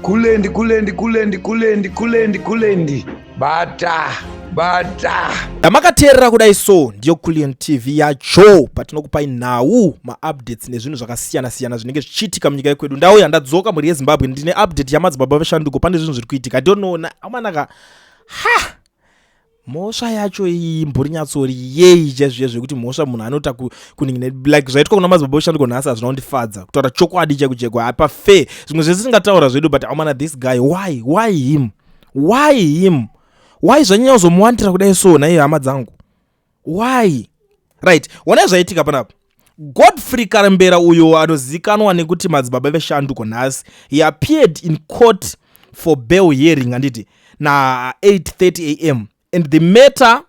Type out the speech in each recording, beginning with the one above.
Kulendi, kulendi, kulendi, kulendi, kulendi, kulendi. Bata, bata. Yamakateerera kudai so ndiyo Kulian TV yacho, patinokupai nhau, maupdates nezvinhu zvakasiyana-siyana zvinenge zvichiitika munyika yekwedu. Ndauya, ndadzoka, mhuri yeZimbabwe. Ndine update yamadzibaba veshanduko. Pane zvinhu zviri kuitika, I don't know amanaka. Ha, mhosva yacho iyi mbori nyatsori yei chaizvo zvekuti mhosva munhu anoita kuningina like zvaitwa kuna madzibaba veshanduko nhasi hazvina kundifadza, kutaura chokwadi chaiko chaiko. Hapa fair, zvimwe zvese tingataura zvedu, but amana, this guy, why him, why him, why zvanyanya kuzomuwandira kudai so naiye? Hama dzangu, why? Right, onai zvaitika panapa. Godfrey Karembera, uyo anozivikanwa nekuti madzibaba veshanduko, nhasi he appeared in court for bail hearing, handiti, na8:30 a.m. and the matter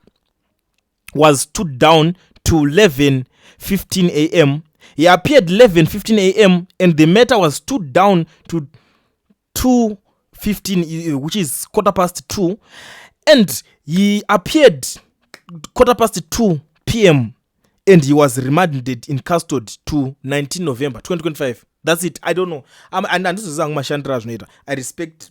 was stood down to 11:15 a.m. He appeared 11:15 a.m. and the matter was stood down to 2:15, which is quarter past 2, and he appeared quarter past 2 p.m. and he was remanded in custody to 19 November 2025. That's it. I don't know. And handizoziva hangu mashandiro azvinoita. I respect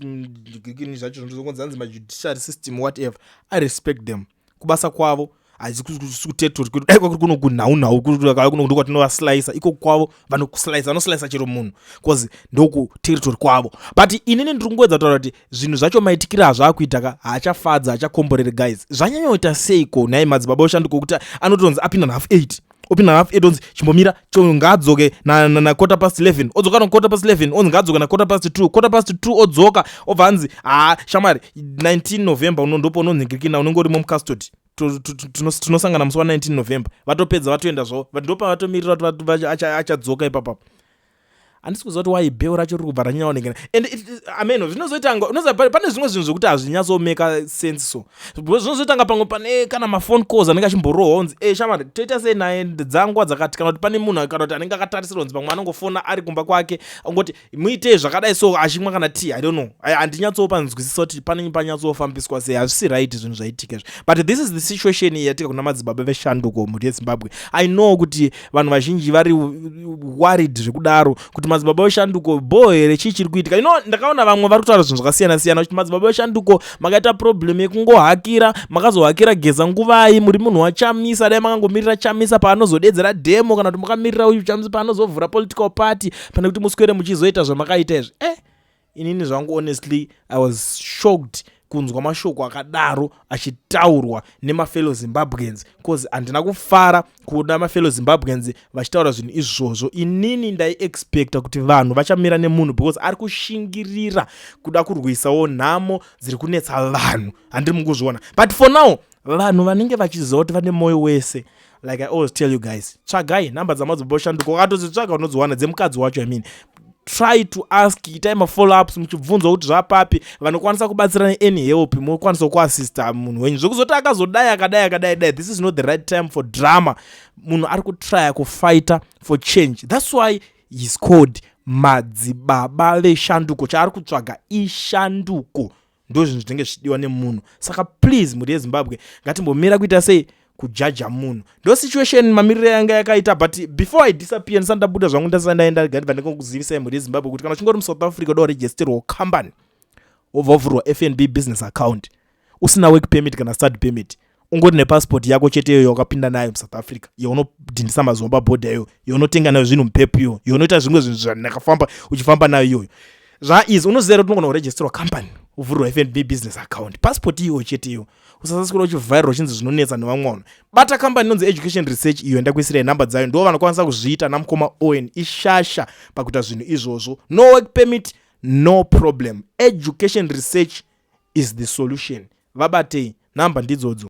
zvacho zvonzi majudiciary system, whatever. I respect them kubasa kwavo. Hazisi kuterritory kwedu. Dai kwakuri kuno kunhau nhau kuno ndokwatinovaslaisa iko kwavo, vanokuslaisa, vanoslaisa chero munhu because ndokuterritory kwavo. But inini ndiri kungoedza kutaura kuti zvinhu zvacho, maitikiro azvaakuita ka, haachafadza, haachakomborere. Guys, zvanyanyoita seiko nhai madzibaba oshanduko kuti anotonzi apinda na 8:30, opinda na 8:30, onzi chimbomira, ngaadzoke na quarter past 11, odzoka na quarter past 11, onzi ngaadzoke na quarter past 2, quarter past 2 odzoka, obva anzi, "Ha, shamwari, 19 November uno ndopo unonhingirikina, unenge urimo mucustody. Tinosangana musi wa19 November." Vatopedza, vatoenda zvavo. Ndopa vatomirira kuti achadzoka ipapa. Handisi kuziva kuti why bail racho riri kubva ranyanyaonekana. And ameno zvinozoitanga, unoziva pane zvimwe zvinhu zvokuti hazvinyatsomeka sense so, because zvinozoitanga pamwe pane kana maphone calls anenge achimborohwa, unzi, "E shamwari, toita sei naye dzangwa dzakati?" Kana kuti pane munhu, kana kuti anenge akatarisirwa, unzi pamwe anongofona ari kumba kwake, ongoti, "Muitei zvakadai so," achimwa kana tea. I don't know. Handinyatsopa nzwisisa kuti pane panyatsofambiswa sei. Hazvisi right zvinhu zvaitika izvi, but this is the situation yatika kuna madzibaba veshanduko, mhuri yeZimbabwe. I know kuti vanhu vazhinji vari worried zvekudaro kuti madzibaba veshanduko bo here, chii chiri kuitika? Ndakaona vamwe vari kutaura zvinhu zvakasiyana siyana kuti madzibaba veshanduko makaita problem yekungohakira. Makazohakira Geza nguvai? Muri munhu waChamisa. Dai makangomirira Chamisa paanozodedzera demo, kana kuti makamirira uyu Chamisa paanozovhura political party, pane kuti muswere muchizoita zvamakaita izvi. Inini zvangu, honestly, I was shocked kunzwa mashoko akadaro achitaurwa nemafellow Zimbabweans, because handina kufara kuona mafellow Zimbabweans vachitaura zvinhu izvozvo. Inini ndaiexpecta kuti vanhu vachamira nemunhu because ari kushingirira kuda kurwisawo nhamo dziri kunetsa vanhu. Handiri mukuzviona, but for now vanhu vanenge vachiziva kuti vane mwoyo wese, like I always tell you guys, tsvagai nhamba dzamadzibaba oshanduko. Ukatodzitsvaga unodziwana, dzemukadzi wacho. I mean, try to ask, itai mafollow ups muchibvunzwa kuti zvapapi. Vanokwanisa kubatsira neany help, mokwanisa kuassista munhu wenyu. Zvekuzoti akazodai, akadai, akadai dai, this is not the right time for drama. Munhu ari kutrya kufighta for change. That's why he's called madzibaba veshanduko. Chaari kutsvaga ishanduko, ndo zvinhu zvinenge zvichidiwa nemunhu. Saka please, mhuri yeZimbabwe, ngatimbomira kuita sei, kujaja munhu. Ndo situation mamiriro yanga yakaita. But before I disappear, ndisati ndabuda zvangu, ndasati ndaenda, gandibva ndingokuzivisai, mhuri yeZimbabwe, kuti kana uchinge uri muSouth Africa, uda kuregisterwawo company, wobva wavhurwa FNB business account, usina work permit kana study permit, ungori nepassport yako chete iyoyo wakapinda nayo muSouth Africa, yaunodhindisa mazuva pabhodha iyoyo, yaunotenga nayo zvinhu muPep iyoyo, yaunoita zvimwe zvinhu zvandakafamba uchifamba nayo iyoyo, zvaeasy. Unoziva kuti unogona kuregisterwa company, uvhurirwa FNB business account, passport iyoyo chete iyo. Usasaswera uchivhairwa uchinzi zvinonetsa nevamwe vanhu. Bata kambani inonzi Education Research iyo, ndakuisirai nhamba dzayo. Ndo vanokwanisa kuzviita namukoma Owen, ishasha pakuita zvinhu izvozvo. No work permit, no problem. Education Research is the solution. Vabatei, nhamba ndidzodzo.